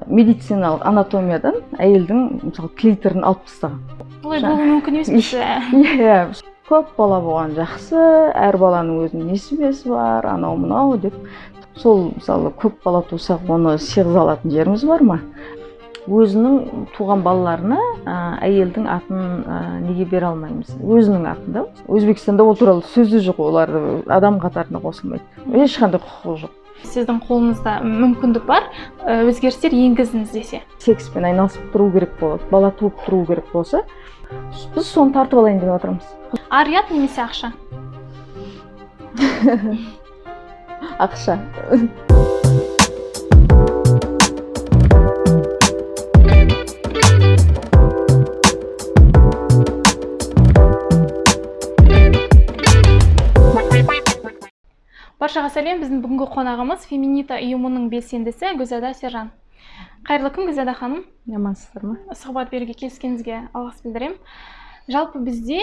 Медициналық анатомиядан әйелдің, мысалы, клиторын алып тастаған. Олай болуы мүмкін емес пе? Иә, көп бала болған жақсы, әр баланың өзінің несібесі бар, анау мынау деп. Сол, мысалы, көп бала тусақ, оны сыйғыза алатын жеріміз бар ма? Өзінің туған балаларына әйелдің атын неге бере алмаймыз? Өзінің атын да. Өзбекстанда ол туралы сөз де жоқ, олар адам қатарына қосылмайды. Ешқандай құқығы жоқ. Сіздің қолыңызда мүмкіндік бар, өзгерістер енгізіңіз десе. Секспен айналысып тұру керек болады, бала туып тұру керек болса, біз соны тартып алайын деп жатырмыз. Ар ұят немесе ақша? Ақша. Баршаға сәлем, біздің бүгінгі қонағымыз Феминита ұйымының белсендісі Гүлзада Сержан. Қайырлы күн, Гүлзада ханым. Амансыздар ма? Сұхбат беруге келіскеніңізге алғыс білдіремін. Жалпы бізде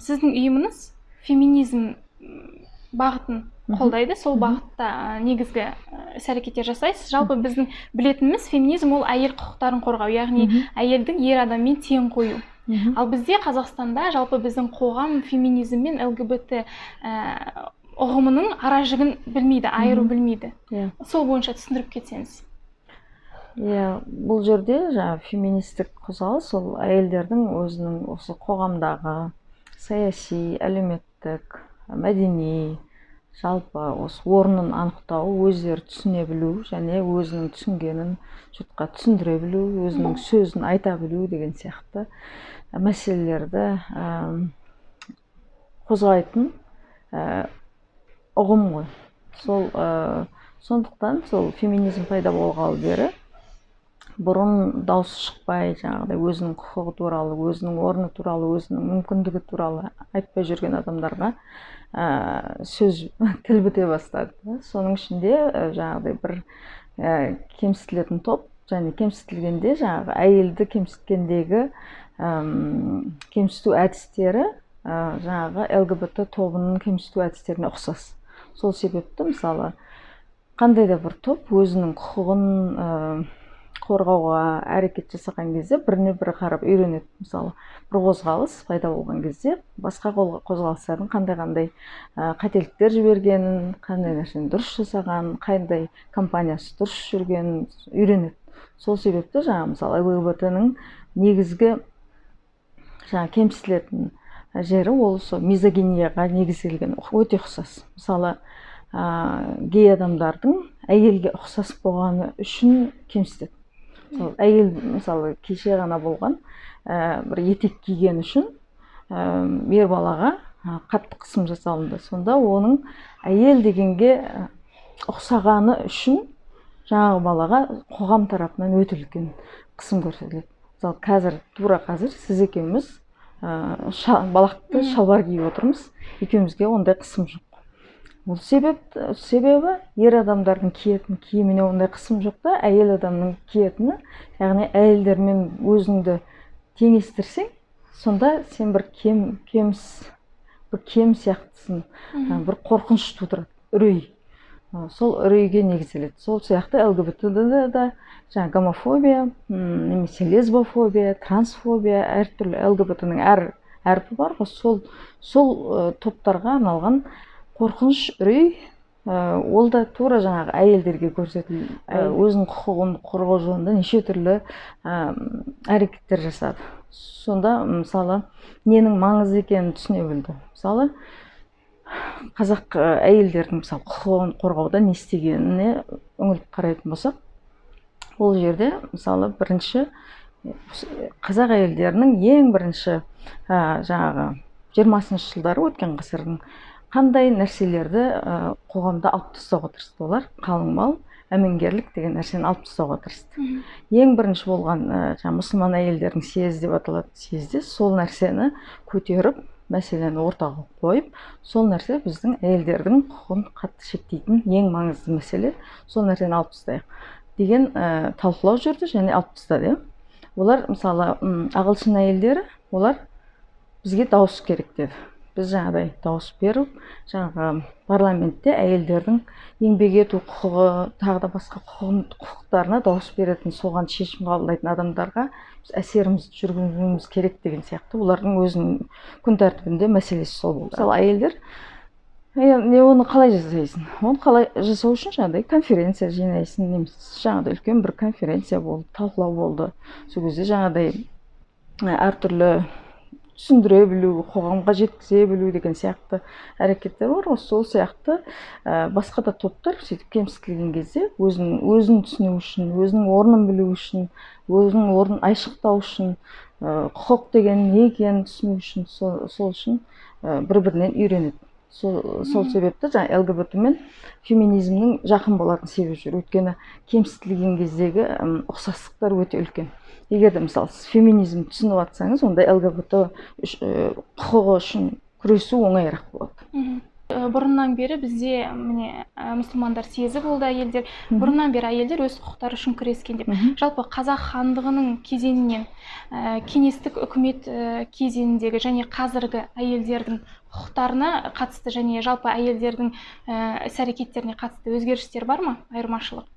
сіздің ұйымыңыз феминизм бағытын қолдайды, сол бағытта негізгі іс-әрекеттер жасайсыз. Жалпы біздің білетініміз феминизм ол әйел құқықтарын қорғау, яғни әйелдің ер адаммен тең қою. Ал бізде Қазақстанда жалпы біздің қоғам феминизм мен ЛГБТ ұғымының ара жігін білмейді, айыру білмейді. Сол бойынша түсіндіріп кетсеңіз. Иә, бұл жерде жаңа феминистік қозғалыс ол әйелдердің өзінің осы қоғамдағы саяси, әлеуметтік, мәдени, жалпы осы орнын анықтау, өздері түсіне білу және өзінің түсінгенін жұртқа түсіндіре білу, өзінің сөзін айта білу деген сияқты мәселелерді қозғайтын ұғым ғой. Сол сондықтан сол феминизм пайда болғалы бері бұрын дауысы шықпай, жаңағыдай өзінің құқығы туралы, өзінің орны туралы, өзінің мүмкіндігі туралы айтпай жүрген адамдарға сөз тіл біте бастады. Соның ішінде жаңағыдай бір кемсітілетін топ және кемсітілгенде жаңағы әйелді кемсіткендегі кемсіту әдістері жаңағы ЛГБТ тобының кемсіту әдістеріне ұқсас. Сол себепті, мысалы, қандай да бір топ өзінің құқығын қорғауға әрекет жасаған кезде біріне бірі қарап үйренеді. Мысалы, бір қозғалыс пайда болған кезде басқа қозғалыстардың қандай-қандай қателіктер жібергенін, қандай нәрсені дұрыс жасағанын, қандай компаниясы дұрыс жүргенін үйренеді. Сол себепті жаңа, мысалы, ЛГБТ-ның негізгі жаңа кемсітілетін жері ол сол мизогинияға негізделген, өте ұқсас. Мысалы, гей адамдардың әйелге ұқсас болғаны үшін кемсітеді. Сол әйел, мысалы, кеше ғана болған бір етек киген үшін ер балаға қатты қысым жасалынды. Сонда оның әйел дегенге ұқсағаны үшін жаңағы балаға қоғам тарапынан өте үлкен қысым көрсетіледі. Мысалы, қазір, тура қазір сіз екеуміз балақты шалбар киіп отырмыз, екеумізге ондай қысым жоқ. Ол себебі ер адамдардың киетін киіміне ондай қысым жоқ та, әйел адамның киетіні, яғни әйелдермен өзіңді теңестірсең, сонда сен бір кем сияқтысың, бір қорқыныш тудырады, үрей. Сол үрейге негізделеді. Сол сияқты ЛГБТ-да да жаңа гомофобия, немесе лесбофобия, трансфобия, әртүрлі ЛГБТ-ның әр әрпі бар ғой, сол топтарға арналған қорқыныш, үрей, ол да тура жаңағы әйелдерге көрсетілді. Өзінің құқығын қорғау жолында неше түрлі әрекеттер жасады. Сонда, мысалы, ненің маңызды екенін түсіне білді. Мысалы, қазақ әйелдердің, мысалы, құқығын қорғауда не істегеніне үңіліп қарайтын болсақ, ол жерде, мысалы, бірінші қазақ әйелдерінің ең бірінші жаңағы 20-шы жылдары өткен ғасырдың қандай нәрселерді қоғамда алып тастауға тырысты олар? Қалың мал, әмеңгерлік деген нәрсені алып тастауға тырысты. Ең бірінші болған жаңа мұсылман әйелдердің съезі деп аталатын съезде сол нәрсені көтеріп, мәселені ортаға қойып, сол нәрсе біздің әйелдердің құқығын қатты шектейтін ең маңызды мәселе, сол нәрсені алып тастайық деген талқылау жүрді және алып тастады. Олар, мысалы, ағылшын әйелдері, олар бізге дауыс керек деді. Біз жаңағыдай дауыс беріп, жаңағы парламентте әйелдердің еңбек ету құқығы, тағы да басқа құқықтарына дауыс беретін, соған шешім қабылдайтын адамдарға біз әсерімізді жүргізуіміз керек деген сияқты. Олардың өзінің күн тәртібінде мәселесі сол болды. Мысалы, әйелдер не, оны қалай жасайсың? Оны қалай жасау үшін жаңағыдай конференция жинайсың, немесе жаңағыдай үлкен бір конференция болды, талқылау болды. Сол кезде жаңағыдай әртүрлі түсіндіре білу, қоғамға жеткізе білу деген сияқты әрекеттер бар ғой. Сол сияқты басқа да топтар сөйтіп кемсітілген кезде өзін түсіну үшін, өзінің орнын білу үшін, өзінің орнын айшықтау үшін, құқық деген не екенін түсіну үшін, сол үшін бір-бірінен үйренеді. Сол себепті жаңа ЛГБТ мен феминизмнің жақын болатын себебі жүр. Өйткені кемсітілген кездегі ұқсастықтар өте үлкен. Егер де мысалы сіз феминизм түсініп жатсаңыз, онда ЛГБТ құқығы үшін күресу оңайырақ болады. Бұрыннан бері бізде міне мұсылмандар съезі болды, әйелдер бұрыннан бері әйелдер өз құқықтары үшін күрескен деп. Жалпы қазақ хандығының кезеңінен, кеңестік үкімет кезеңіндегі және қазіргі әйелдердің құқықтарына қатысты және жалпы әйелдердің іс әрекеттеріне қатысты өзгерістер бар ма, айырмашылық?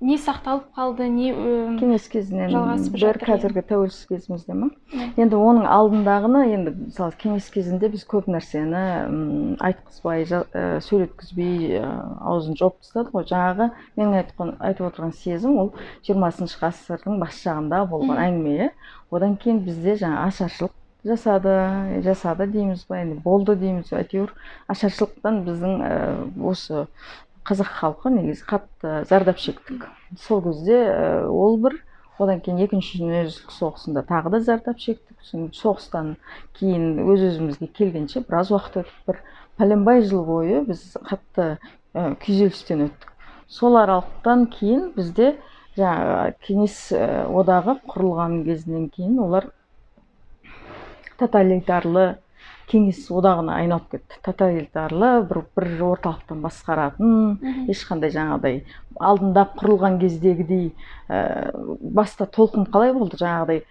Не сақталып қалды, не кеңес кезінен бері қазіргі тәуелсіз кезімізде ма? Енді оның алдындағыны, енді мысалы кеңес кезінде біз көп нәрсені айтқызбай, сөйлеткізбей, аузын жауып тастадық қой. Жаңағы менің айтып отырған сезім ол 20 ғасырдың бас жағында болған әңгіме. Одан кейін бізде жаңа ашаршылық жасады дейміз ба, енді болды дейміз, әйтеуір ашаршылықтан біздің осы қазақ халқы негізі қатты зардап шектік. Сол кезде ол бір, одан кейін екінші дүниежүзілік соғысында тағы да зардап шектік. Соғыстан кейін өз-өзімізге келгенше біраз уақыт өтіп, бір пәленбай жыл бойы біз қатты күйзелістен өттік. Сол аралықтан кейін бізде жаңағы Кеңес одағы құрылған кезінен кейін олар тоталитарлы Кеңес одағына айналып кетті. Тоталитарлы бір орталықтан басқаратын, ешқандай жаңағыдай алдында құрылған кездегідей баста толқын қалай болды, жаңағыдай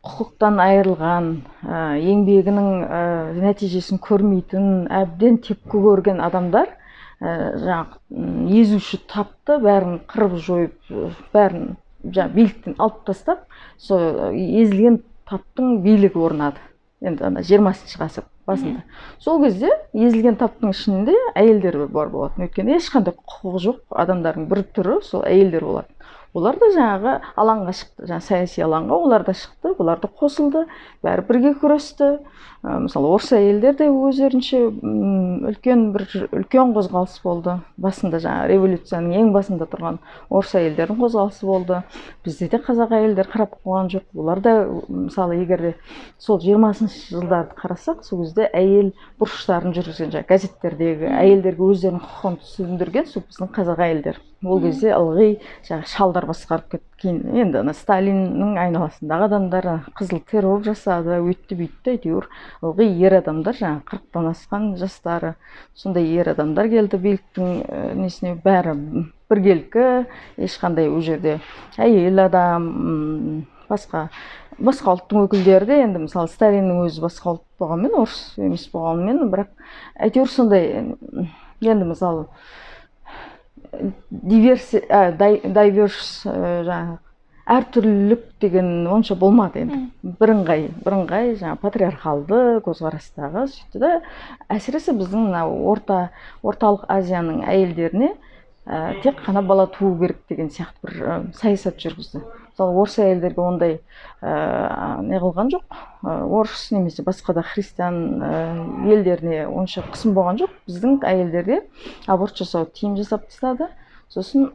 құқықтан айырылған, еңбегінің нәтижесін көрмейтін, әбден тепкі көрген адамдар жаңағы езуші тапты, бәрін қырып жойып, бәрін жаңағы биліктен алып тастап, сол езілген таптың билігі орнады. Енді ана 20 ғасыр басында. Сол кезде езілген таптың ішінде әйелдер бар болатын. Өйткені ешқандай құқығы жоқ адамдардың бір түрі сол әйелдер болатын. Олар да жаңағы алаңға шықты, жаңа саяси алаңға олар да шықты, олар да қосылды, бәрі бірге күресті. Мысалы, орыс әйелдер де өздерінше үлкен қозғалыс болды. Басында жаңа революцияның ең басында тұрған орыс әйелдердің қозғалысы болды. Бізде де қазақ әйелдер қарап қойған жоқ. Олар да, мысалы, егер де сол 20-шы жылдарды қарасақ, сол кезде әйел бұрыштарын жүргізген, жаңа газеттердегі әйелдерге өздерінің құқығын түсіндірген сол біздің қазақ әйелдер. Ол кезде ылғи жаңа шалдар басқарып кетті. Кейін енді ана Сталиннің айналасындағы адамдар қызыл террор жасады, өйтті бүйтті, әйтеуір ылғи ер адамдар, жаңа 40-тан асқан жастары, сондай ер адамдар келді биліктің несіне, бәрі біркелкі, ешқандай ол жерде әйел адам, басқа ұлттың өкілдері де, енді мысалы Сталиннің өзі басқа ұлт болғанмен, орыс емес болғанмен, бірақ әйтеуір сондай, енді мысалы дайверс, жаңағы әртүрлілік деген онша болмады енді. Бірыңғай жаңа патриархалды көзқарастағы сөйтті да, әсіресе біздің мына орталық Азияның әйелдеріне тек қана бала туу керек деген сияқты бір саясат жүргізді. Мысалы, орыс әйелдерге ондай не қылған жоқ. Орыс немесе басқа да христиан елдеріне онша қысым болған жоқ. Біздің әйелдерге аборт жасау тыйым жасап тастады. Сосын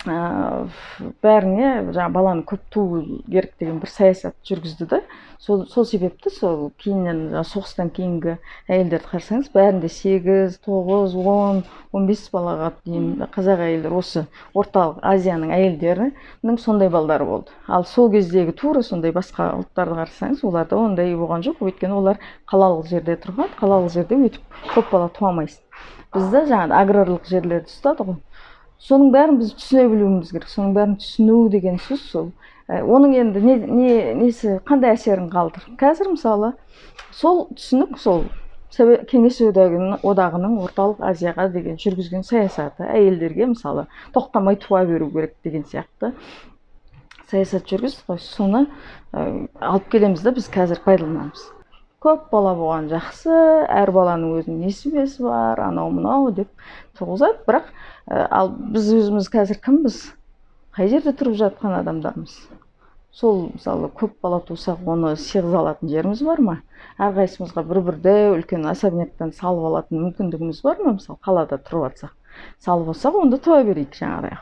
бәріне жаңа баланы көп туу керек деген бір саясат жүргізді да. Сол себепті сол кейіннен соғыстан кейінгі әйелдерді қарасаңыз, бәрінде 8, 9, 10, 15 балаға дейін қазақ әйелдер, осы орталық Азияның әйелдерінің сондай балдары болды. Ал сол кездегі тура сондай басқа ұлттарды қарасаңыз, оларда ондай болған жоқ. Өйткені олар қалалық жерде тұрған, қалалық жерде өйтіп көп бала туа алмайсың. Бізді жаңа аграрлық жерлерді ұстады ғой. Соның бәрін біз түсіне білуіміз керек. Соның бәрін түсіну деген сөз сол. Оның енді несі, қандай әсерін қалдыр? Қазір мысалы сол түсінік, сол Кеңес одағының Орталық Азияға деген жүргізген саясаты, әйелдерге мысалы тоқтамай туа беру керек деген сияқты саясат жүргізді ғой. Соны алып келеміз да, біз қазір пайдаланамыз. Көп бала болған жақсы, әр баланың өзінің несібесі бар, анау мынау деп туғызады. Бірақ ал біз өзіміз қазір кімбіз? Қай жерде тұрып жатқан адамдармыз? Сол мысалы көп бала тусақ, оны сыйғыза алатын жеріміз бар ма? Әрқайсымызға бір-бірді үлкен особняктан салып алатын мүмкіндігіміз бар ма? Мысалы қалада тұрып жатсақ, салып алсақ, онда туа берейік жаңағыдай.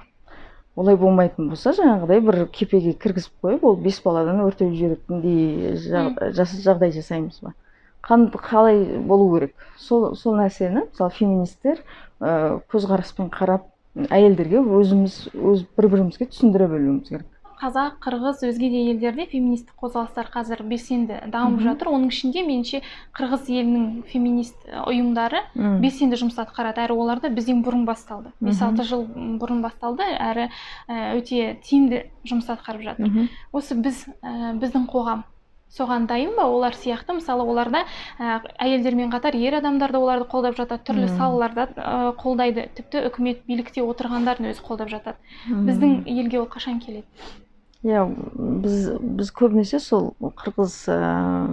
Олай болмайтын болса, жаңағыдай бір кепеге кіргізіп қойып, ол 5 баладан өртеп жіберетіндей жағдай жасаймыз ба? Қалай болу керек? Сол нәрсені мысалы феминистер көзқараспен қарап, әйелдерге өзіміз өз бір-бірімізге түсіндіре білуіміз керек. Қазақ, қырғыз, өзге де елдерде феминистік қозғалыстар қазір белсенді дамып жатыр. Оның ішінде меніңше қырғыз елінің феминист ұйымдары белсенді жұмыс атқарады. Әрі оларда бізден бұрын басталды. 5-6 жыл бұрын басталды, әрі өте тиімді жұмыс атқарып жатыр. Осы біздің қоғам соған дайын ба? Олар сияқты, мысалы, оларда әйелдермен қатар ер адамдар да оларды қолдап жатады, түрлі салаларда қолдайды, тіпті үкімет билікте отырғандардың өзі қолдап жатады. Біздің елге ол қашан келеді? Иә, біз көбінесе сол қырғыз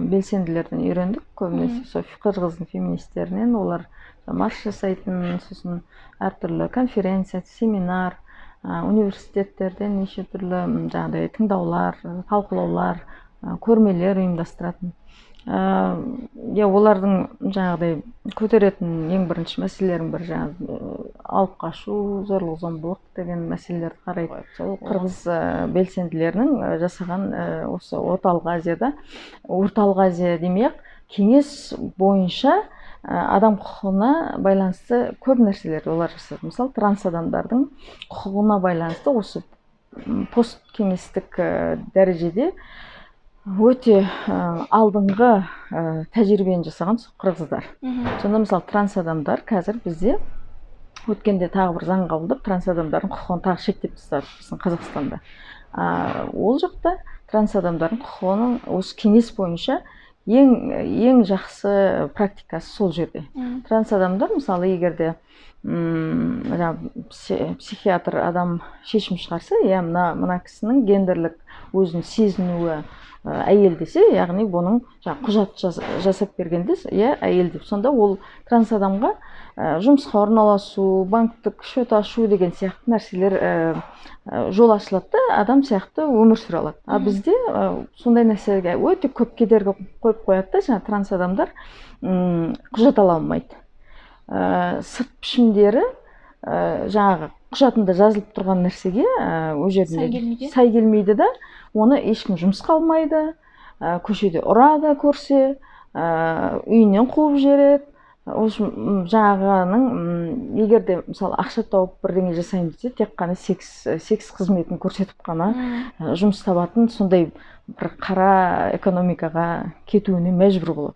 белсенділерден үйрендік, көбінесе сол қырғыздың феминистерінен. Олар марш жасайтын, сосын әртүрлі конференция, семинар, университеттерден неше түрлі жаңағыдай тыңдаулар, талқылаулар, көрмелер ұйымдастыратын. Иә, олардың жаңағыдай көтеретін ең бірінші мәселелерінің бірі жаңағы алып қашу, зорлық зомбылық деген мәселелерді қарайды. Сол қырғыз белсенділерінің жасаған осы Орталық Азияда, Орталық Азия демей-ақ, кеңес бойынша адам құқығына байланысты көп нәрселерді олар жасады. Мысалы, транс адамдардың құқығына байланысты осы посткеңестік дәрежеде өте алдыңғы тәжірибені жасаған қырғыздар. Сонда мысалы транс адамдар қазір бізде өткенде тағы бір заң қабылдап, транс адамдардың құқығын тағы шектеп тастады біздің Қазақстанда. Ол жақта транс адамдардың құқығының осы кеңес бойынша ең жақсы практикасы сол жерде. Транс адамдар мысалы егер де психиатр адам шешім шығарса, иә, мына кісінің гендерлік өзін сезінуі әйел десе, яғни бұның құжат жасап бергенде, иә, әйел деп. Сонда ол транс адамға жұмысқа орналасу, банктік счет ашу деген сияқты нәрселер жол ашылады да, адам сияқты өмір сүре алады. А бізде сондай нәрселерге өте көп кедергі қойып қояды да, жаңа транс адамдар құжат ала алмайды. Сырт пішімдері жаңағы құжатында жазылып тұрған нәрсеге ол жерде сай келмейді да, оны ешкім жұмысқа алмайды, көшеде ұрады көрсе, үйінен қуып жібереді. В общем, жаңағының егер де мысалы ақша тауып бірдеңе жасаймын десе, тек қана секс қызметін көрсетіп қана жұмыс табатын сондай бір қара экономикаға кетуіне мәжбүр болады.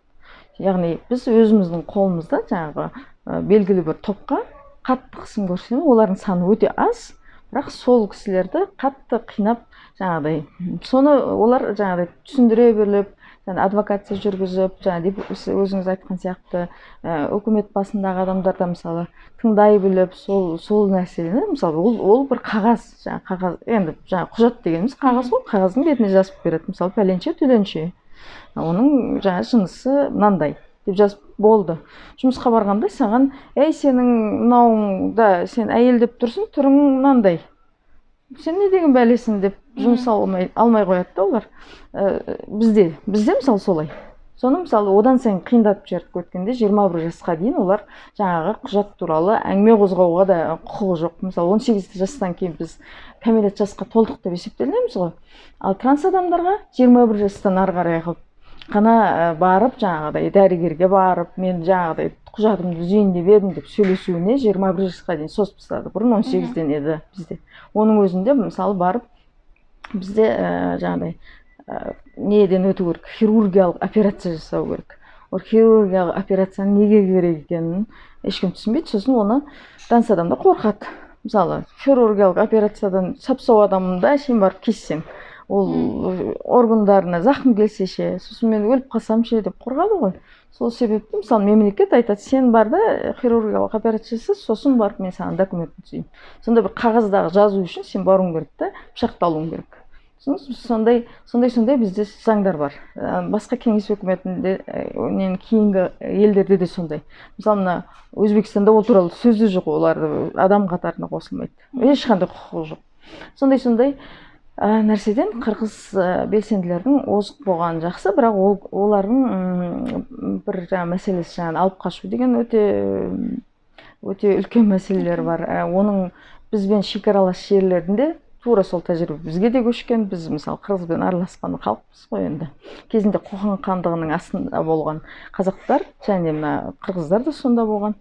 Яғни біз өзіміздің қолымызда жаңағы белгілі бір топқа қатты қысым көрсетеміз, олардың саны өте аз, бірақ сол кісілерді қатты қинап жаңағыдай, соны олар жаңағыдай түсіндіре беріліп, жаңа адвокация жүргізіп, жаңа өзіңіз айтқан сияқты үкімет басындағы адамдар да мысалы тыңдай біліп, сол нәрсені мысалы ол бір қағаз, жаңа қағаз, енді жаңа құжат дегеніміз қағаз ғой, қағаздың бетіне жазып береді, мысалы пәленше төленше, оның жаңа жынысы мынандай деп жазып болды. Жұмысқа барғанда саған, әй, сенің мынауыңда сен әйел деп тұрсың, түрің мынандай, сен не деген бәлесің деп жұмыс алмай қояды да олар. Бізде мысалы солай. Соны мысалы одан сайын қиындатып жібердік. Өткенде 21 жасқа дейін олар жаңағы құжат туралы әңгіме қозғауға да құқығы жоқ. Мысалы 18 жастан кейін біз кәмелет жасқа толдық деп есептелінеміз ғой. Ал транс адамдарға 21 жастан ары қарай қылып қана барып жаңағыдай дәрігерге барып, мен жаңағыдай құжатымды түзейін деп едім деп сөйлесуіне 21 жасқа дейін созып тастады. Бұрын 18-ден еді бізде. Оның өзінде мысалы барып бізде жаңағыдай неден өту керек, хирургиялық операция жасау керек. Ол хирургиялық операцияның неге керек екенін ешкім түсінбейді. Сосын оны транс адамдар қорқады. Мысалы хирургиялық операциядан сап-сау адамды әшейін барып кессең, Ол органдарына зақым келсе ше, сосын мен өліп қалсам ше деп қорқады ғой. Сол себепті мысалы мемлекет айтады, сен бар да хирургиялық операция жаса, сосын барып мен саған документін түзеймін. Сонда бір қағаздағы жазу үшін сен баруың керек та, пышақталуың керек. Сондай сондай бізде заңдар бар. Басқа кеңес өкіметінде кейінгі елдерде де сондай. Мысалы мына Өзбекстанда ол туралы сөз де жоқ, олар адам қатарына қосылмайды, ешқандай құқығы жоқ. Сондай нәрседен қырғыз белсенділердің озық болғаны жақсы, бірақ олардың бір жаңа мәселесі, жаңағы алып қашу деген өте өте үлкен мәселелер бар. Оның бізбен шекаралас жерлерінде тура сол тәжірибе бізге де көшкен. Біз мысалы қырғызбен араласқан халықпыз ғой енді. Кезінде Қоқан хандығының астында болған қазақтар және мына қырғыздар да сонда болған,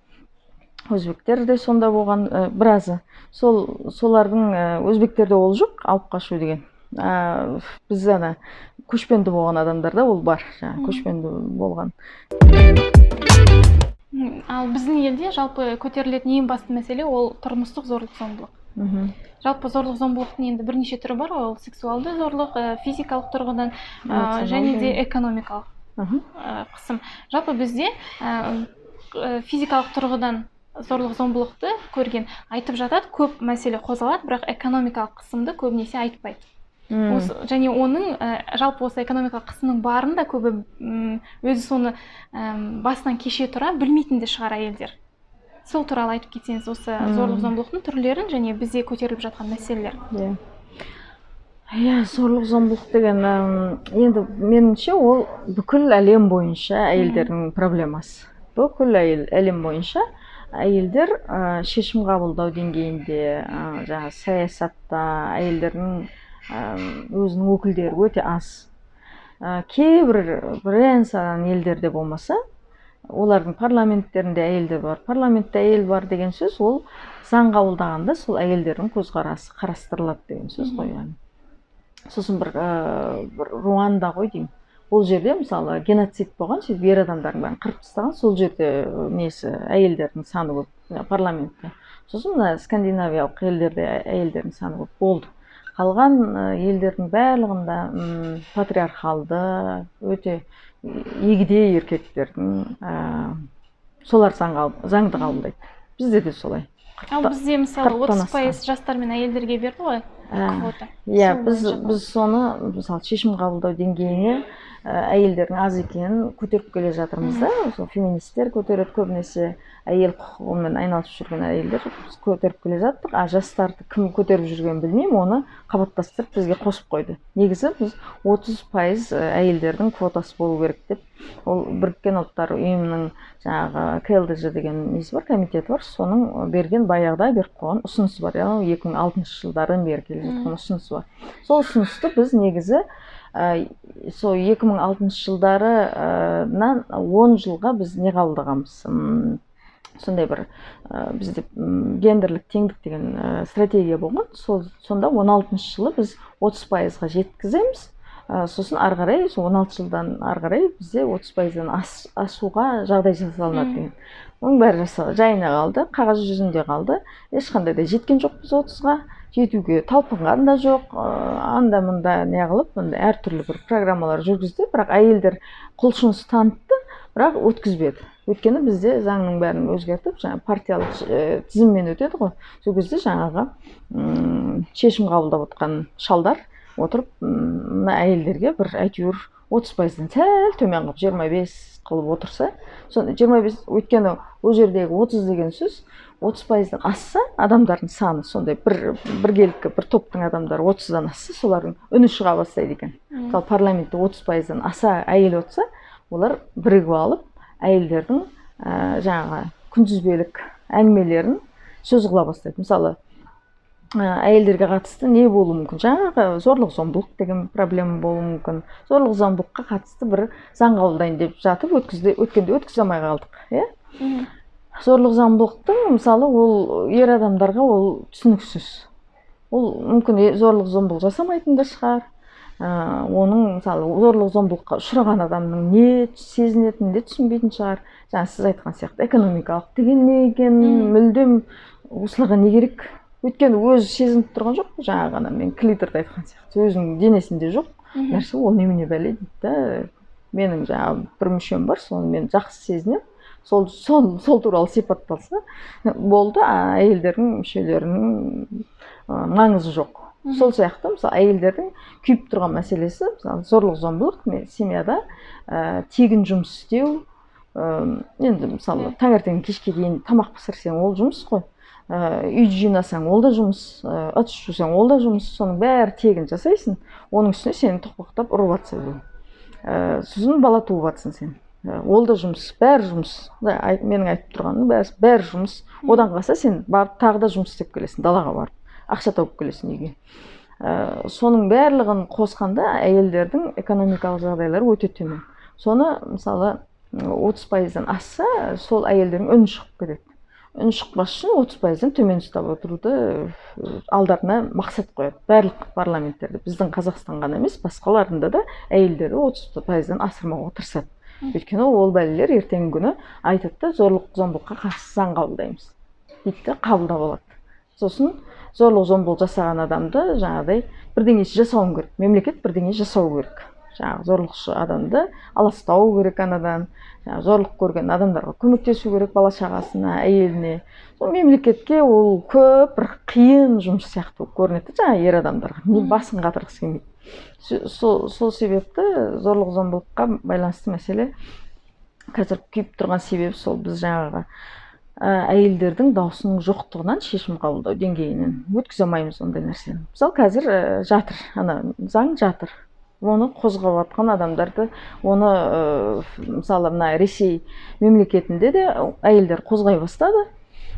өзбектер де сонда болған, біразы. Солардың өзбектерде ол жоқ, алып қашу деген. Біз ана көшпенді болған адамдарда ол бар, жаңағы көшпенді болған. Ал біздің елде жалпы көтерілетін ең басты мәселе ол тұрмыстық зорлық-зомбылық. Жалпы зорлық-зомбылықтың енді бірнеше түрі бар ғой, ол сексуалды зорлық, физикалық тұрғыдан және де экономикалық қысым. Жалпы бізде физикалық тұрғыдан зорлық-зомбылықты көрген айтып жатады, көп мәселе қозғалады, бірақ экономикалық қысымды көбінесе айтпайды. Және оның жалпы осы экономикалық қысымның барын да көбі өзі соны басынан кеше тұра білмейтін де шығар әйелдер. Сол туралы айтып кетсеңіз, осы зорлық-зомбылықтың түрлерін және бізде көтеріліп жатқан мәселелер. Иә, зорлық-зомбылық деген енді меніңше ол бүкіл әлем бойынша әйелдердің проблемасы. Бүкіл әлем бойынша әйелдер шешім қабылдау деңгейінде, жаңағы саясатта әйелдердің өзінің өкілдері өте аз. Кейбір бірен-саран елдерде болмаса, олардың парламенттерінде әйелдер бар. Парламентте әйел бар деген сөз, ол заң қабылдағанда сол әйелдердің көзқарасы қарастырылады деген сөз ғой. Сосын бір Руанда ғой деймін. Ол жерде мысалы геноцид болған, сөйтіп ер адамдардың бәрін қырып тастаған, сол жерде несі әйелдердің саны көп парламентте. Сосын мына скандинавиялық елдерде әйелдердің саны көп болды. Қалған елдердің барлығында патриархалды, өте егде еркектердің солар заңды қабылдайды. Бізде де солай. Ал бізде мысалы 30% жастар мен әйелдерге берді ғой квота. Иә, біз соны мысалы шешім қабылдау деңгейіне әйелдердің аз екенін көтеріп келе жатырмыз да. Сол феминистер көтереді, көбінесе әйел құқығымен айналысып жүрген әйелдер біз көтеріп келе жаттық. А жастарды кім көтеріп жүргенін білмеймін, оны қабаттастырып бізге қосып қойды. Негізі біз 30% әйелдердің квотасы болу керек деп, ол Біріккен Ұлттар Ұйымының жаңағы КЛДЖ деген несі бар, комитеті бар, соның берген баяғыда беріп қойған ұсынысы бар, яғни 2006 жылдардан бері келе жатқан ұсынысы бар. Сол ұсынысты біз негізі сол 2006 жылдарынан 10 жылға біз не қабылдағанбыз? Сондай бір бізде гендерлік теңдік деген стратегия болған. Сонда 16 жылы біз 30%-ға жеткіземіз. Сосын ары қарай, 16 жылдан ары қарай бізде 30%-дан асуға жағдай жасалынады деген. Оның бәрі жайына қалды, қағаз жүзінде қалды. Ешқандай да жеткен жоқпыз 30-ға, жетуге талпынған да жоқ. Анда мында не қылып, мында әртүрлі бір программалар жүргізді, бірақ әйелдер құлшыныс танытты, бірақ өткізбеді. Өйткені бізде заңның бәрін өзгертіп, жаңа партиялық тізіммен өтеді ғой. Сол кезде жаңағы шешім қабылдап отқан шалдар отырып, мына әйелдерге бір әйтеуір 30%-дан сәл төмен қылып 25 қылып отырса, соны 25, өйткені ол жердегі 30 деген сөз 30%-дан асса, адамдардың саны сондай бір біргелкі бір топтың адамдары 30-дан асса, солардың үні шыға бастайды екен. Мысалы парламентте 30%-дан аса әйел отырса, олар бірігіп алып әйелдердің жаңағы күнтізбелік әңгімелерін сөз қыла бастайды. Мысалы әйелдерге қатысты не болуы мүмкін? Жаңағы зорлық-зомбылық деген проблема болуы мүмкін. Зорлық-зомбылыққа қатысты бір заң қабылдайын деп жатып өткенде өткізе алмай қалдық, иә? Зорлық-зомбылықтың мысалы ол ер адамдарға ол түсініксіз. Ол мүмкін зорлық-зомбылық жасамайтын да шығар. Оның мысалы зорлық-зомбылыққа ұшыраған адамның не сезінетінін де түсінбейтін шығар. Жаңа сіз айтқан сияқты экономикалық деген не екенін мүлдем осыларға не керек? Өйткені өзі сезініп тұрған жоқ, жаңа ғана мен клиторды айтқан сияқты, өзінің денесінде жоқ нәрсе, ол немене бәле дейді да. Менің жаңағы бір мүшем бар, соны мен жақсы сезінемін, сол туралы сипатталса болды, әйелдердің мүшелерінің маңызы жоқ. Сол сияқты мысалы әйелдердің күйіп тұрған мәселесі, мысалы зорлық зомбылық семьяда, тегін жұмыс істеу, енді мысалы таңертең кешке дейін тамақ пісірсең ол жұмыс қой, үй жинасаң ол да жұмыс, ыдыс жусаң ол да жұмыс, соның бәрі тегін жасайсың, оның үстіне сені тоқпақтап ұрып жатса, сосын бала туып жатсың сен, ол да жұмыс, бәрі жұмыс. Менің айтып тұрғаным бәрі жұмыс. Одан қалса сен барып тағы да жұмыс істеп келесің, далаға барып ақша тауып келесің үйге. Соның барлығын қосқанда әйелдердің экономикалық жағдайлары өте төмен. Соны мысалы 30%-дан асса, сол әйелдердің үні шығып кетеді. Үн шықпас үшін 30%-дан төмен ұстап отыруды алдарына мақсат қояды. Барлық парламенттерде, біздің Қазақстан ғана емес, басқаларында да әйелдерді 30%-дан асырмауға тырысады. Өйткені ол бәлелер ертеңгі күні айтады да, зорлық зомбылыққа қарсы заң қабылдаймыз дейді де, қабылдап алады. Сосын зорлық зомбылық жасаған адамды жаңағыдай бірдеңе жасауың керек, мемлекет бірдеңе жасау керек. Жаңағы зорлықшы адамды аластау керек анадан, жаңағы зорлық көрген адамдарға көмектесу керек, бала шағасына, әйеліне. Сол мемлекетке ол көп бір қиын жұмыс сияқты болып көрінеді жаңағы ер адамдарға, не басын қатырғысы келмейді. Сол себепті зорлық зомбылыққа байланысты мәселе қазір күйіп тұрған себебі сол, біз жаңағы әйелдердің даусының жоқтығынан шешім қабылдау деңгейінен өткізе алмаймыз ондай нәрсені. Мысалы қазір жатыр, ана заң жатыр, оны қозғап жатқан адамдарды, оны мысалы мына Ресей мемлекетінде де әйелдер қозғай бастады.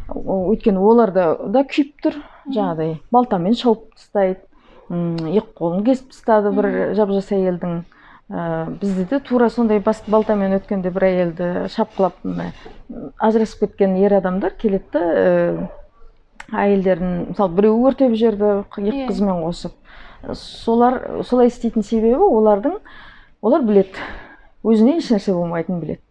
Өйткені олар да күйіп тұр, жаңағыдай балтамен шауып тастайды, екі қолын кесіп тастады бір жап-жас әйелдің. Бізде де тура сондай балтамен өткенде бір әйелді шапқылап, ажырасып кеткен ер адамдар келеді де, әйелдерін мысалы біреу өртеп жіберді екі қызымен қосып. Солар солай істейтін себебі олардың, олар біледі, өзіне ешнәрсе болмайтынын біледі.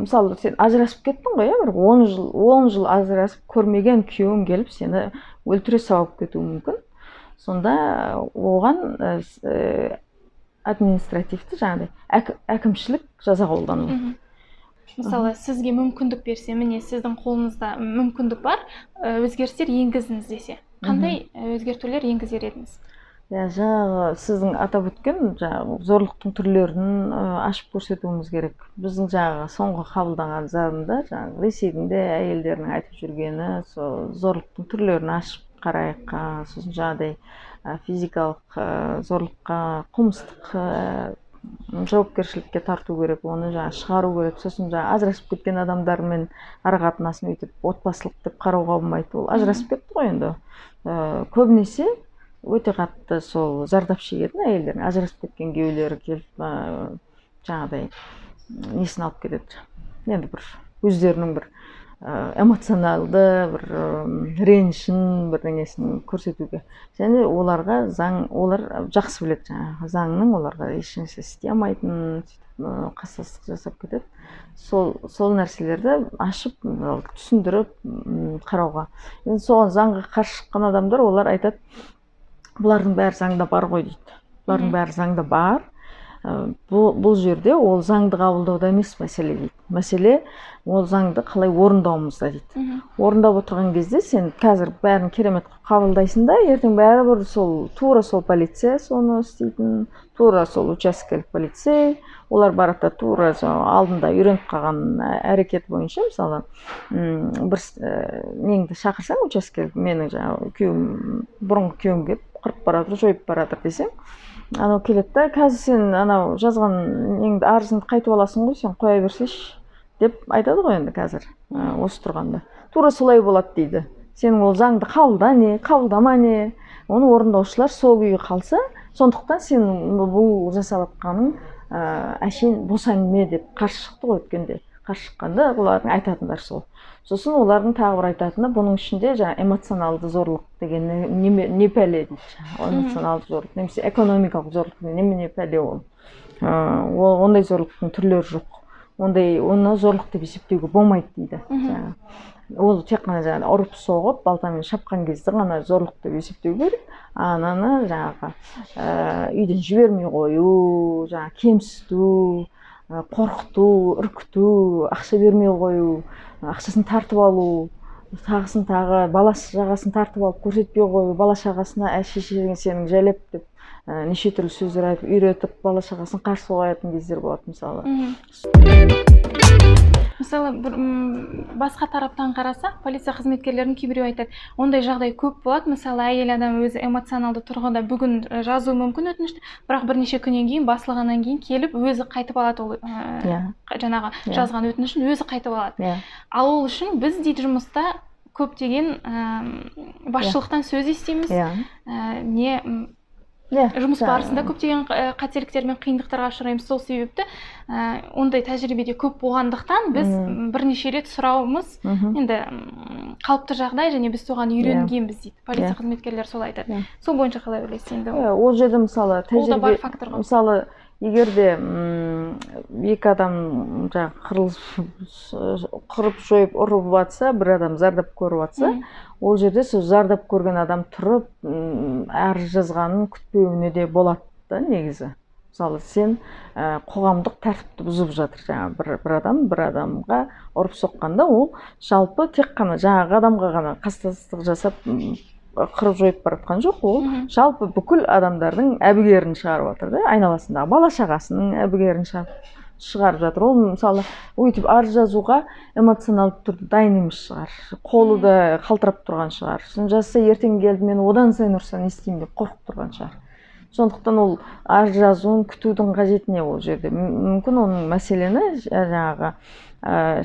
Мысалы сен ажырасып кеттің ғой, бір 10 жыл ажырасып көрмеген күйеуің келіп сені өлтіре сауып кетуі мүмкін. Сонда оған административті жаңағыдай әкімшілік жаза қолданылады. Мысалы сізге мүмкіндік берсе, міне сіздің қолыңызда мүмкіндік бар, өзгерістер енгізіңіз десе, қандай өзгертулер енгізер едіңіз? Жаңағы сіздің атап өткен жаңағы зорлықтың түрлерін ашып көрсетуіміз керек. Біздің жаңағы соңғы қабылданған заңда жаңағы Ресейдің де әйелдерінің айтып жүргені сол зорлықтың түрлерін ашып қарайық, сосын жаңағыдай физикалық зорлыққа қылмыстық жауапкершілікке тарту керек, оны жаңа шығару керек. Сосын жаңа ажырасып кеткен адамдармен ара қатынасын өйтіп отбасылық деп қарауға болмайды. Ол ажырасып кетті ғой енді. Көбінесе өте қатты сол зардап шегетін әйелдердің ажырасып кеткен күйеулері келіп жаңағыдай несін алып кетеді. Енді бір өздерінің бір эмоционалды бір ренішін, бірдеңесін көрсетуге. Және оларға заң, олар жақсы біледі жаңағы заңның оларға ешнәрсе істей алмайтынын, сөйтіп қасқастық жасап кетеді. Сол нәрселерді ашып, түсіндіріп қарауға. Енді соған заңға қарсы шыққан адамдар, олар айтады, бұлардың бәрі заңда бар ғой дейді. Бұлардың бәрі заңда бар. Бұл жерде ол заңды қабылдауда емес мәселе дейді. Мәселе ол заңды қалай орындауымызда дейді. Орындап отырған кезде сен қазір бәрін керемет қабылдайсың да, ертең бәрібір сол тура сол полиция соны істейтін, тура сол учаскелік полицей, олар барады да тура алдында үйреніп қалған әрекет бойынша, мысалы бір неңді шақырсаң учаскелік, менің жаңағы күйеуім, бұрынғы күйеуім келіп қырып баратыр, жойып баратыр десең, анау келеді да, қазір сен анау жазған неңді, арызыңды қайтып аласың ғой, сен қоя берсейші деп айтады ғой енді қазір осы тұрғанда. Тура солай болады дейді. Сенің ол заңды қабылда не, қабылдама не, оны орындаушылар сол күйі қалса, сондықтан сен бұл жасап жатқаның әшейін бос әңгіме деп қарсы шықты ғой өткенде. Қарсы шыққанда олардың айтатындары сол. Сосын олардың тағы бір айтатыны, бұның ішінде жаңа эмоционалды зорлық деген не пәле дейді. Эмоционалды зорлық немесе экономикалық зорлық немене пәле ол. Ондай зорлықтың түрлері жоқ. Ондай оны зорлық деп есептеуге болмайды дейді. Ол тек қана жаңағы ұрып соғып, балтамен шапқан кезде ғана зорлық деп есептеу керек. Ананы жаңағы үйден жібермей қою, жаңағы кемсіту, қорқыту, үркіту, ақша бермей қою, ақшасын тартып алу, тағысын тағы, бала шағасын тартып алып көрсетпей қою, бала шағасына ә шешең сенің жәлеп деп неше түрлі сөздер айтып үйретіп, бала шағасын қарсы қоятын кездер болады мысалы. Мысалы, бір, басқа тараптан қарасақ, полиция қызметкерлерінің кейбіреуі айтады, ондай жағдай көп болады. Мысалы, әйел адам өзі эмоционалды тұрғыда бүгін жазуы мүмкін өтінішті, бірақ бірнеше күннен кейін басылғаннан кейін келіп өзі қайтып алады ол жаңағы жазған өтінішін өзі қайтып алады. Ал ол үшін біз дейді жұмыста көптеген басшылықтан сөз естиміз, не жұмыс барысында көптеген қателіктер мен қиындықтарға ұшыраймыз. Сол себепті ондай тәжірибеде көп болғандықтан біз бірнеше рет сұрауымыз енді қалыпты жағдай және біз соған үйренгенбіз дейді. Полиция қызметкерлері солай айтады. Сол бойынша қалай ойлайсыз енді? Ол жерде мысалы Ол да бар тәжірибе фактор ғой. Мысалы, егер де екі адам жаңағы қырылып, қырып жойып ұрып жатса, бір адам зардап көріп жатса, ол жерде сол зардап көрген адам тұрып арыз жазғанын күтпеуіне де болады да негізі. Мысалы, сен қоғамдық тәртіпті бұзып жатыр жаңағы бір адам бір адамға ұрып соққанда, ол жалпы тек қана жаңағы адамға ғана қастастық жасап, қырып жойып бара жатқан жоқ, ол жалпы бүкіл адамдардың әбігерін шығарып жатыр да, айналасындағы бала шағасының әбігерін шығарып жатыр. Ол мысалы өйтіп арыз жазуға эмоционалды түрде дайын емес шығар, қолы да қалтырап тұрған шығар. Сосын жазса, ертең келді мені одан сайын ұрса не істеймін деп қорқып тұрған шығар. Сондықтан ол арыз жазуын күтудің қажеті не ол жерде? Мүмкін оның мәселені жаңағы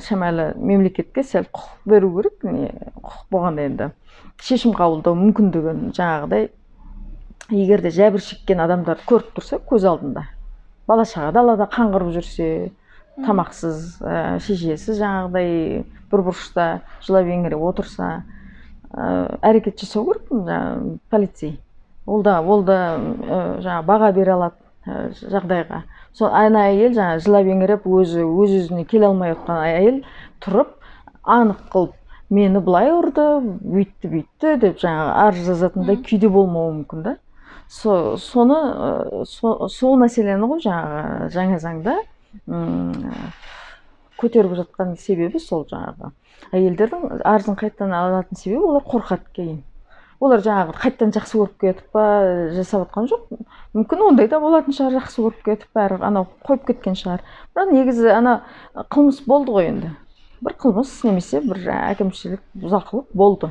шамалы мемлекетке сәл құқық беру керек, не құқық болғанда енді шешім қабылдау мүмкіндігін. Жаңағыдай егер де жәбір шеккен адамдарды көріп тұрса, көз алдында бала шаға далада қаңғырып жүрсе, тамақсыз, шешесі жаңағыдай бір бұрышта жылап еңіреп отырса, әрекет жасау керек жаңағы полицей. Ол да жаңағы баға бере алады жағдайға. Сол ана әйел жаңағы жылап еңіреп өзі өз өзіне келе алмай отқан әйел тұрып анық қылып мені былай ұрды, бүйтті бүйтті деп жаңағы арыз жазатындай күйде болмауы мүмкін да. Соны сол мәселені ғой жаңағы жаңа заңда көтеріп жатқан себебі сол. Жаңағы әйелдердің арызын қайтадан алатын себебі олар қорқады кейін. Олар жаңағы қайтадан жақсы көріп кетіп па жасап жатқан жоқ. Мүмкін, ондай да болатын шығар, жақсы көріп кетіп бәрі анау қойып кеткен шығар. Бірақ негізі ана қылмыс болды ғой енді. Бір қылмыс немесе бір әкімшілік бұзақылық болды.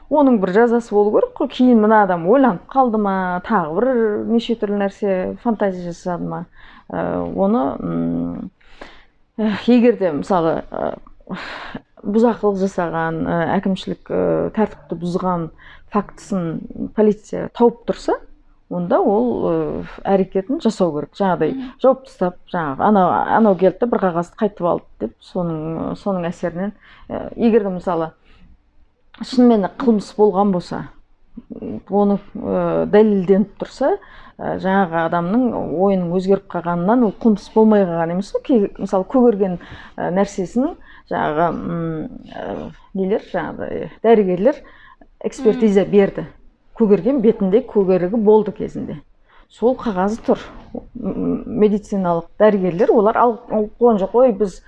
Оның бір жазасы болу керек қой. Кейін мына адам ойланып қалды ма, тағы бір неше түрлі нәрсе фантазия жасады ма? Оны егер де мысалы бұзақылық жасаған, әкімшілік тәртіпті бұзған фактісін полиция тауып тұрса, онда ол әрекетін жасау керек. Жаңағыдай жауып тастап, жаңағы анау келді де бір қағазды қайтып алды деп, соның әсерінен егер де мысалы шынымен де қылмыс болған болса, оны дәлелденіп тұрса, жаңағы адамның ойының өзгеріп қалғанынан ол қылмыс болмай қалған емес қой. Мысалы, көгерген нәрсесінің жаңағы нелер, жаңағыдай дәрігерлер экспертиза берді. Көгерген бетінде көгерігі болды кезінде. Сол қағазы тұр. Медициналық дәрігерлер олар алып қойған жоқ. Ой, біз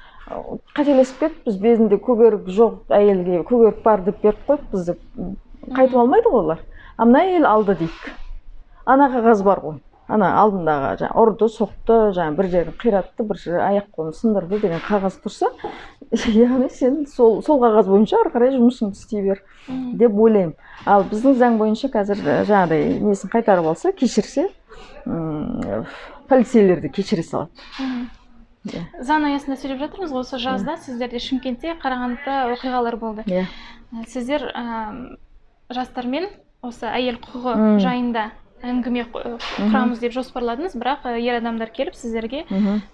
қателесіп кетіппіз, бетінде көгерік жоқ әйелге көгерік бар деп беріп қойыппыз деп қайтып алмайды ғой олар. А мына әйел алды дейік. Ана қағаз бар ғой. Ана алдындағы жаңа ұрды, соқты, жаңа бір жерін қиратты, бір аяқ қолын сындырды деген қағаз тұрса, яғни сен сол қағаз бойынша ары қарай жұмысыңды істей бер деп ойлаймын. Ал біздің заң бойынша қазір жаңағыдай несін қайтарып алса, кешірсе, полицейлер де кешіре салады. Заң аясында сөйлеп жатырмыз ғой. Осы жазда сіздерде Шымкентте, Қарағандыда оқиғалар болды. Сіздер жастармен осы әйел құқығы жайында әңгіме құрамыз деп жоспарладыңыз, бірақ ер адамдар келіп сіздерге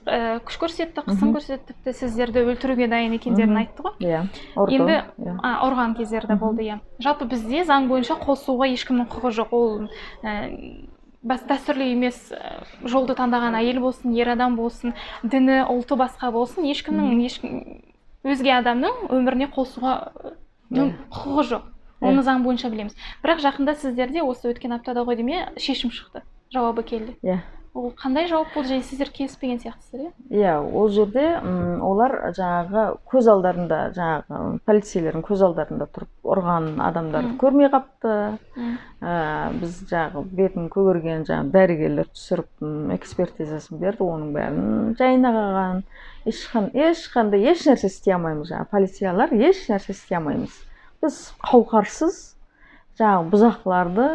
күш көрсетті, қысым көрсетті, тіпті сіздерді өлтіруге дайын екендерін айтты ғой. Иә, ұрды. Енді ұрған кездері де болды, иә. Жалпы бізде заң бойынша қол сұғуға ешкімнің құқығы жоқ. Ол бас дәстүрлі емес жолды таңдаған әйел болсын, ер адам болсын, діні, ұлты басқа болсын, ешкімнің ешкім Өзге адамның өміріне қол сұға құқығы жоқ. Оны заң бойынша білеміз. Бірақ жақында сіздерде осы өткен аптада ғой деймін, шешім шықты, жауабы келді. Иә. Ол қандай жауап болды және сіздер келіспеген сияқтысыздар, иә? Иә, ол жерде олар жаңағы көз алдарында, жаңағы полицейлердің көз алдарында тұрып ұрған адамдарды көрмей қапты. Біз жаңағы бетін көгерген жаңағы дәрігерлер түсіріп экспертизасын берді, оның бәрін жайына қалған. Ешқандай еш нәрсе істей алмаймыз, жаңағы полициялар еш нәрсе істей алмаймыз. Біз қауқарсыз жаңағы бұзақыларды,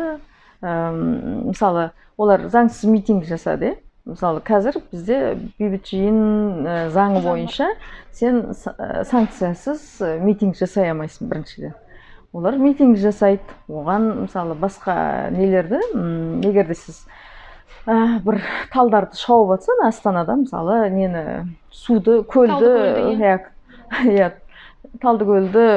мысалы, олар заңсыз митинг жасады, иә? Мысалы, қазір бізде бейбіт жиын заңы бойынша сен санкциясыз митинг жасай алмайсың біріншіден. Олар митинг жасайды, оған мысалы басқа нелерді, егер де сіз бір талдарды шауып жатсаң Астанада, мысалы, нені, суды, көлді, иә, талды көлді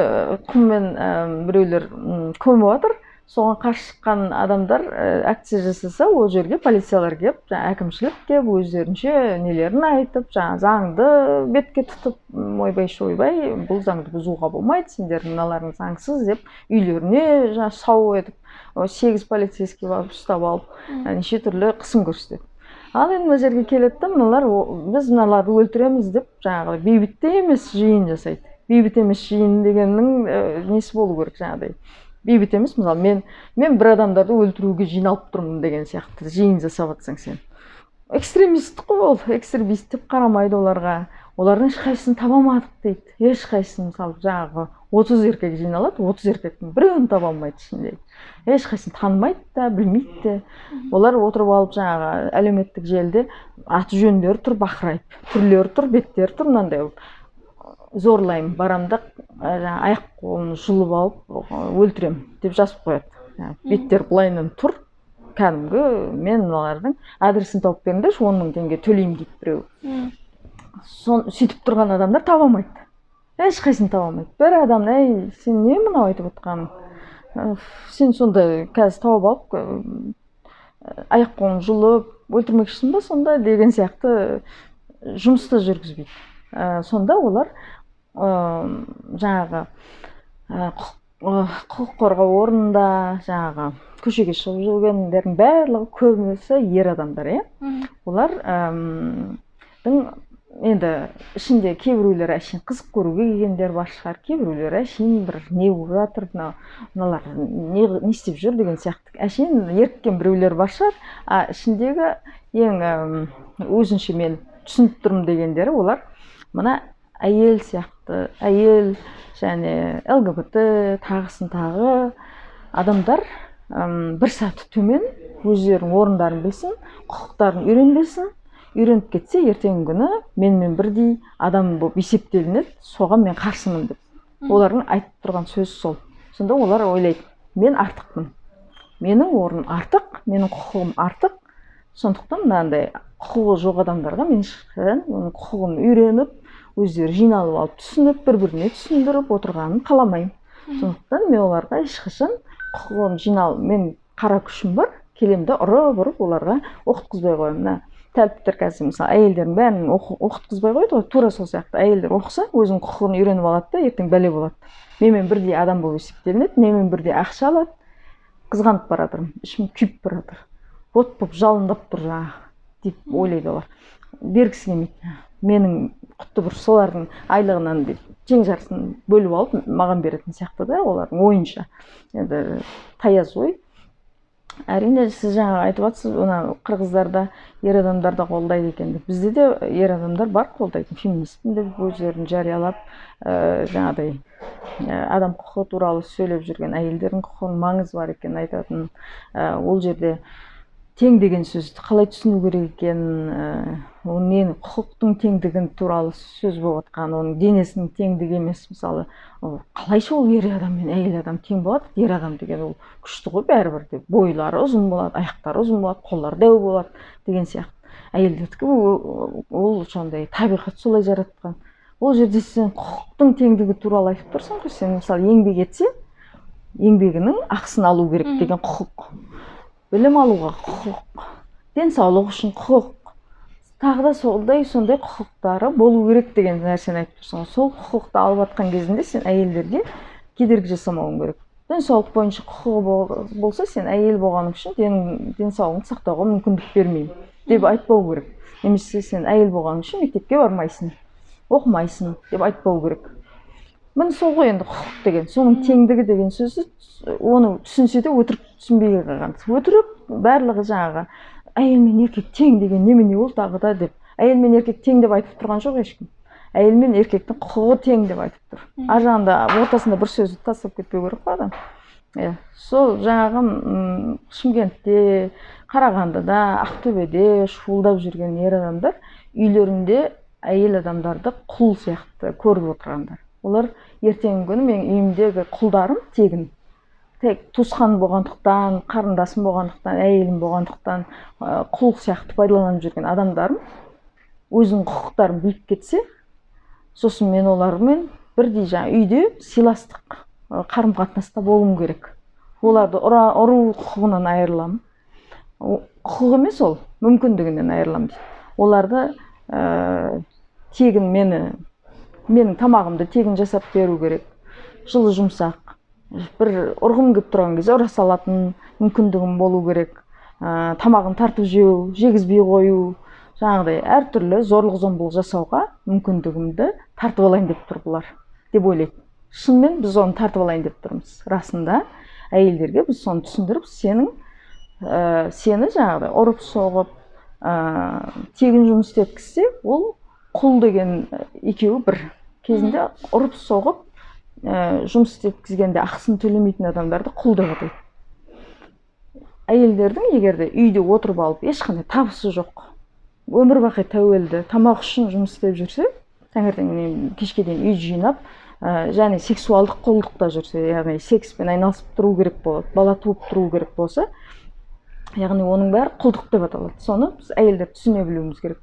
құммен біреулер көміп жатыр, соған қарсы шыққан адамдар акция жасаса, ол жерге полициялар келіп, жаңа әкімшілік келіп, өздерінше нелерін айтып, жаңа заңды бетке тұтып, ойбай шойбай, бұл заңды бұзуға болмайды, сендердің мыналарың заңсыз деп үйлеріне жаңа сау етіп, 8 полицейский барып ұстап алып, неше түрлі қысым көрсетеді. Ал енді мына жерге келеді де мыналар, біз мыналарды өлтіреміз деп жаңағы бейбітті емес жиын жасайды. Бейбіт емес жиын дегеннің несі болу керек жаңағыдай. Бейбіт емес, мысалы, мен бір адамдарды өлтіруге жиналып тұрмын деген сияқты жиын жасап жатсаң сен. Экстремист қой ол, экстремист деп қарамайды оларға. Олардың ешқайсысын таба алмадық дейді. Ешқайсысын, мысалы, жаңағы 30 еркек жиналады, 30 еркектің біреуін таба алмайды ішінде. Ешқайсысын танымайды да, білмейді де. Олар отырып алып жаңағы әлеуметтік желіде аты жөндері тұр, бақырайып, түрлері тұр, беттері тұр, мынандай болып. Зорлаймын, барамда аяқ қолын жұлып алып өлтірем деп жазып қояды. Беттер былайынан тұр, кәдімгі мен мыналардың адресін тауып беріңдерші, 10 000 теңге төлеймін дейді біреу. Сөйтіп тұрған адамдар таба алмайды. Ешқайсысын таба алмайды. Бір адам, әй, сен не мынау айтып отқаның? Сен сонда қазір тауып алып, аяқ қолын жұлып өлтірмекшісің ба сонда деген сияқты жұмысты жүргізбейді. Сонда олар жаңағы құқық қорғау орнында жаңағы көшеге шығып жүргендердің барлығы көбінесе ер адамдар, иә? Олар енді ішінде кейбіреулері әшейін қызық көруге келгендер бар шығар, кейбіреулері әшейін бір не болып жатыр, мыналар не істеп жүр деген сияқты әшейін еріккен біреулер бар шығар. А ішіндегі ең өзінше мен түсініп тұрмын дегендері олар мына әйел сияқты, әйел және ЛГБТ тағысын тағы адамдар бір саты төмен өздерінің орындарын білсін, құқықтарын үйренбесін, үйреніп кетсе ертеңгі күні менімен бірдей адам болып есептелінеді, соған мен қарсымын деп. Олардың айтып тұрған сөзі сол. Сонда олар ойлайды, мен артықпын, менің орным артық, менің құқығым артық, сондықтан мынандай құқығы жоқ адамдарға мен ешқашан оның құқығын үйреніп, өздері жиналып алып түсініп, бір-біріне түсіндіріп отырғанын қаламаймын. Сондықтан мен оларға ешқашан құқығын жинал, мен қара күшім бар, келемді ұрып-ұрып оларға оқытқызбай қоямын. Мына тәртіптер қазір мысалы әйелдердің бәрін оқытқызбай қойды ғой, тура сол сияқты әйелдер оқыса өзінің құқығын үйреніп алады да ертең бәле болады. Менімен бірдей адам болып есептелінеді, менімен бірдей ақша алады. Қызғанып бара жатырмын, ішім күйіп бара жатыр, от болып жалындап тұр жаңағы деп ойлайды олар. Бергісі келмейді. Менің құтты бір солардың айлығынан деп тең жартысын бөліп алып маған беретін сияқты да олардың ойынша. Енді таяз ой. Әрине сіз жаңа айтып жатсыз, мына қырғыздарда ер адамдар да қолдайды екен деп. Бізде де ер адамдар бар қолдайтын, феминистпін деп өздерін жариялап, жаңағыдай адам құқығы туралы сөйлеп жүрген, әйелдердің құқығының маңызы бар екенін айтатын. Ол жерде тең деген сөзді қалай түсіну керек екенін, ол нені, құқықтың теңдігін туралы сөз болып жатқан, оның денесінің теңдігі емес. Мысалы, қалайша ол ер адам мен әйел адам тең болады? Ер адам деген ол күшті ғой бәрібір деп, бойлары ұзын болады, аяқтары ұзын болады, қолдары дәу болады деген сияқты. Әйелдердікі ол сондай табиғат солай жаратқан. Ол жерде сен құқықтың теңдігі туралы айтып тұрсың ғой. Сен мысалы еңбек етсе, еңбегінің ақысын алу керек деген құқық, білім алуға құқық, денсаулық үшін құқық, Тағы да сондай құқықтары болу керек деген нәрсені айтып тұрсың. Сол құқықты алып жатқан кезінде сен әйелдерге кедергі жасамауың керек. Денсаулық бойынша құқығы болса, сен әйел болғаның үшін денсаулығыңды сақтауға мүмкіндік бермеймін деп айтпау керек. Немесе сен әйел болғаның үшін мектепке бармайсың, оқымайсың деп айтпау керек. Міне сол ғой енді құқық деген, соның теңдігі деген сөзді, оны түсінсе де өтірік түсінбей қалған. Өтірік барлығы жаңағы әйел мен еркек тең деген немене ол тағы да деп. Әйел мен еркек тең деп айтып тұрған жоқ ешкім. Әйел мен еркектің құқығы тең деп айтып тұр. Ар жағында ортасында бір сөзді тастап кетпеу керек қой адам. Сол жаңағы Шымкентте, Қарағандыда, Ақтөбеде шуылдап жүрген ер адамдар үйлерінде әйел адамдарды құл сияқты көріп отырғандар. Олар ертеңгі күні менің үйімдегі құлдарым тегін. Тек туысқан болғандықтан, қарындасым болғандықтан, әйелім болғандықтан, құл сияқты пайдаланып жүрген адамдарым өзінің құқықтарын біліп кетсе, сосын мен олармен бірдей жаңа үйде сыйластық, қарым-қатынаста болуым керек. Оларды ұру құқығынан айырыламын. Құқық емес ол, мүмкіндігінен айырыламын дейді. Оларды тегін менің тамағымды тегін жасап беру керек. Жылы жұмсақ. Бір ұрғым келіп тұрған кезде ұра салатын мүмкіндігім болу керек. Тамағын тартып жеу, жегізбей қою, жаңағыдай әртүрлі зорлық-зомбылық жасауға мүмкіндігімді тартып алайын деп тұр бұлар деп ойлайды. Шынымен біз оны тартып алайын деп тұрмыз. Расында әйелдерге біз соны түсіндіріп, сені жаңағыдай ұрып соғып, тегін жұмыс істеткізсе, ол құл деген екеуі бір. Кезінде ұрып соғып, жұмыс істеткізгенде ақысын төлемейтін адамдарды құл деп атайды. Әйелдердің егер де үйде отырып алып ешқандай табысы жоқ, өмір бақи тәуелді, тамақ үшін жұмыс істеп жүрсе, таңертеңнен кешке дейін үй жинап, және сексуалдық құлдықта жүрсе, яғни секспен айналысып тұру керек болады, бала туып тұру керек болса, яғни оның бәрі құлдық деп аталады. Соны біз әйелдер түсіне білуіміз керек.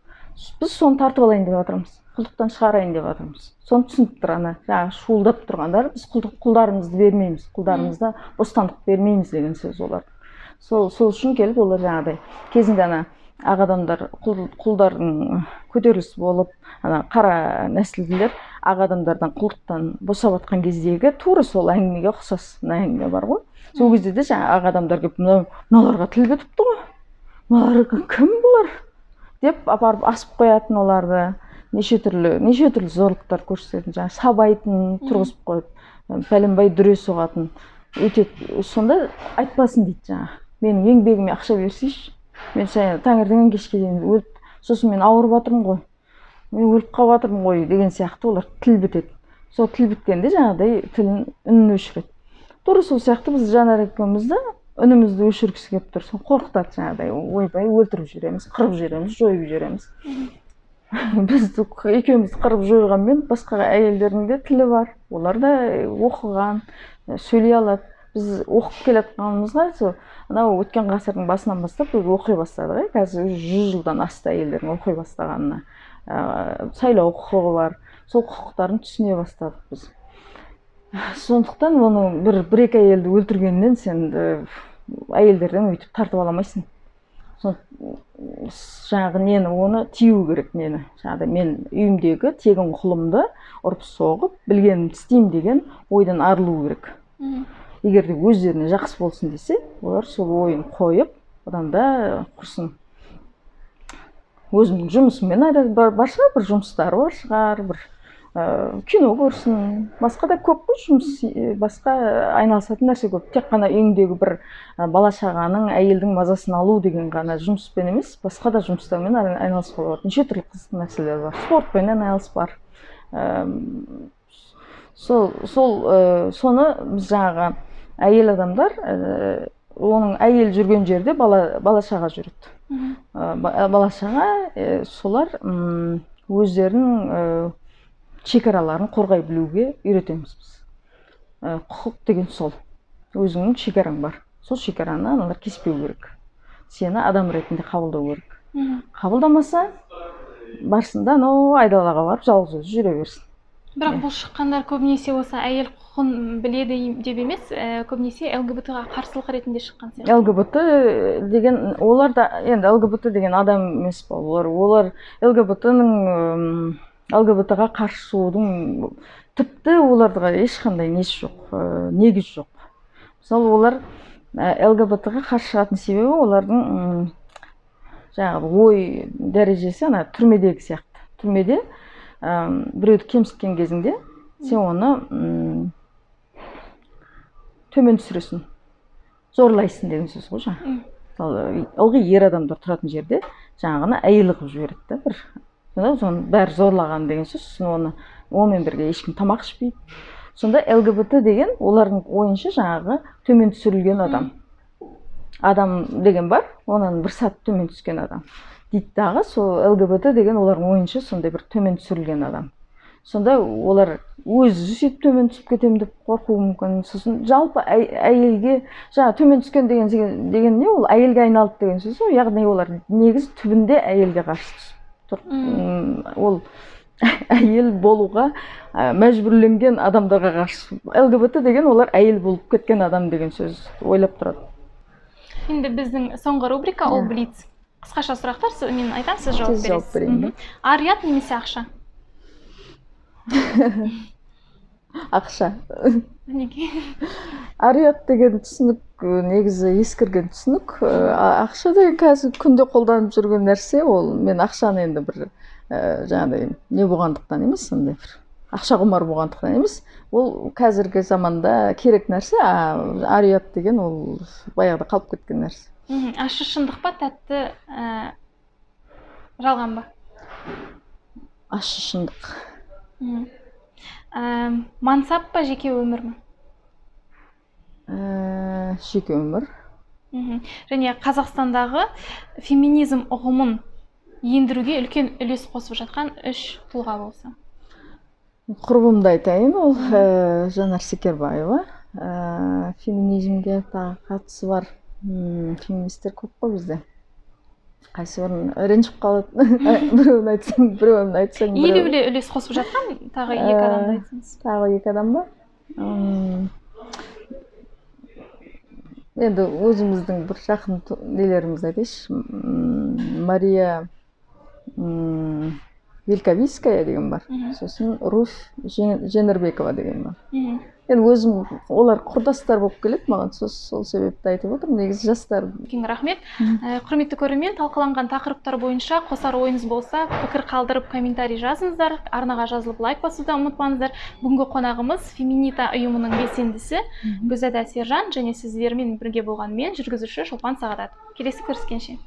Біз соны тартып алайын деп жатырмыз, құлдықтан шығарайын деп жатырмыз. Соны түсініп тұр ана жаңағы шуылдап тұрғандар, біз құлдарымызды бермейміз, құлдарымызда бостандық бермейміз деген сөз олар. Сол үшін келіп олар жаңағыдай кезінде ана ақ адамдар құлдардың көтерілісі болып, ана қара нәсілділер ақ адамдардан құлдықтан босап жатқан кездегі тура сол әңгімеге ұқсас мына әңгіме бар ғой. Сол кезде де жаңа ақ адамдар келіп, мыналарға тіл бітіпті ғой, мыналар кім бұлар деп апарып асып қоятын оларды, неше түрлі зорлықтар көрсететін, жаңа сабайтын, тұрғызып қойып, пәленбай дүре соғатын. Өйтеді, сонда айтпасын дейді жаңа. Менің еңбегіме ақша берсейші. Мен таңертеңнен кешке дейін өліп, сосын мен ауырып жатырмын ғой, мен өліп қалып жатырмын ғой деген сияқты олар тіл бітеді. Сол тіл біткенде жаңағыдай тілін үнін өшіреді. Тура сол сияқты біз Жанар екеумізді үнімізді өшіргісі келіп тұр. Сол қорқытады жаңағыдай, ойбай өлтіріп жібереміз, қырып жібереміз, жойып жібереміз. Біз екеумізді қырып жойғанмен басқа әйелдердің де тілі бар, олар да оқыған, сөйлей алады. Біз оқып келе жатқанымызға сол анау өткен ғасырдың басынан бастап біз оқи бастадық, қазір 100 жылдан асты әйелдердің оқи бастағанына. Сайлау құқығы бар, сол құқықтарын түсіне бастадық біз. Сондықтан оны бір екі әйелді өлтіргеннен сен әйелдерден өйтіп тартып ала алмайсың. Жаңағы нені, оны тию керек нені. Жаңағыдай мен үйімдегі тегін құлымды ұрып соғып, білгенімді істеймін деген ойдан арылу керек. Егер де өздеріне жақсы болсын десе, олар сол ойын қойып, одан да құрсын. Өзімнің жұмысыммен бар шығар, бір жұмыстары бар шығар, бір кино көрсін, басқа да көп қой жұмыс, басқа айналысатын нәрсе көп. Тек қана үйіңдегі бір бала шағаның, әйелдің мазасын алу деген ғана жұмыспен емес, басқа да жұмыстармен айналысуға болады. Неше түрлі қызықты нәрселер бар. Спортпен айналыс бар. Соны біз жаңағы әйел адамдар, оның әйел жүрген жерде бала шаға жүреді. Бала шаға, солар өздерінің шекараларын қорғай білуге үйретеміз біз. Құқық деген сол. Өзіңнің шекараң бар. Сол шекараны аналар кеспеу керек. Сені адам ретінде қабылдау керек. Қабылдамаса, барсын да анау айдалаға барып жалғыз өзі жүре берсін. Бірақ бұл шыққандар көбінесе осы әйел құқығын біледі деп емес, көбінесе ЛГБТ-ға қарсылық ретінде шыққан сияқты. ЛГБТ деген олар да енді ЛГБТ деген адам емес па олар. Олар ЛГБТ-ның, ЛГБТ-ға қарсы шығудың тіпті оларға ешқандай несі жоқ, негіз жоқ. Мысалы, олар ЛГБТ-ға қарсы шығатын себебі олардың жаңағы ой дәрежесі ана түрмедегі сияқты. Түрмеде біреуді кемсіткен кезіңде сен оны төмен түсіресің, зорлайсың деген сөз ғой жаңағы. Мысалы, ылғи ер адамдар тұратын жерде жаңағыны әйел қылып жібереді да бір. Сонда соның бәрі зорлаған деген сөз, сосын оны онымен бірге ешкім тамақ ішпейді. Сонда ЛГБТ деген олардың ойынша жаңағы төмен түсірілген адам. Адам деген бар, онан бір саты төмен түскен адам дейді дағы, сол ЛГБТ деген олардың ойынша сондай бір төмен түсірілген адам. Сонда олар өзі сөйтіп төмен түсіп кетемін деп қорқуы мүмкін. Сосын жалпы әйелге жаңа төмен түскен деген не, ол әйелге айналды деген сөз ғой. Яғни олар негіз түбінде әйелге қарсы түсіп тұр. Ол әйел болуға мәжбүрленген адамдарға қарсы. ЛГБТ деген олар әйел болып кеткен адам деген сөз ойлап тұрады. Енді біздің соңғы рубрика ол блиц. Қысқаша сұрақтар, мен айтамын, сіз жауап бересіз. Жауап берейін. Ар ұят немесе ақша? Ақша. Неге? Ар ұят деген түсінік негізі ескірген түсінік. Ақша деген қазір күнде қолданып жүрген нәрсе. Ол мен ақшаны енді бір жаңағыдай не болғандықтан емес, сондай бір ақша құмар болғандықтан емес. Ол қазіргі заманда керек нәрсе. Ар ұят деген ол баяғыда қалып кеткен нәрсе. Ащы шындық па, тәтті жалған ба? Ащы шындық. Мансап па, жеке өмір ме? Жеке өмір. Және Қазақстандағы феминизм ұғымын ендіруге үлкен үлес қосып жатқан үш тұлға болса? Құрбымды айтайын, ол Жанар Секербаева. Феминизмге тағы қатысы бар. Феминистер көп қой бізде. Қайсы бірін ренжіп қалады. Біреуін айтсаң, біреуін айтсаң. Елеулі үлес қосып жатқан тағы екі адамды айтсаңыз. Тағы екі адам ба? Енді өзіміздің бір жақын нелерімізді айтайыншы. Мария Вельковицкая деген бар. Сосын Руфь Женербекова деген бар. Енді өзім олар құрдастар болып келеді маған, сол себепті айтып отырмын. Негізі жастар. Үлкен рахмет. Құрметті көрермен, талқыланған тақырыптар бойынша қосар ойыңыз болса, пікір қалдырып комментарий жазыңыздар. Арнаға жазылып лайк басуды ұмытпаңыздар. Бүгінгі қонағымыз Феминита ұйымының белсендісі Гүлзада Сержан және сіздермен бірге болған мен, жүргізуші Шолпан Сағадат. Келесі көріскенше.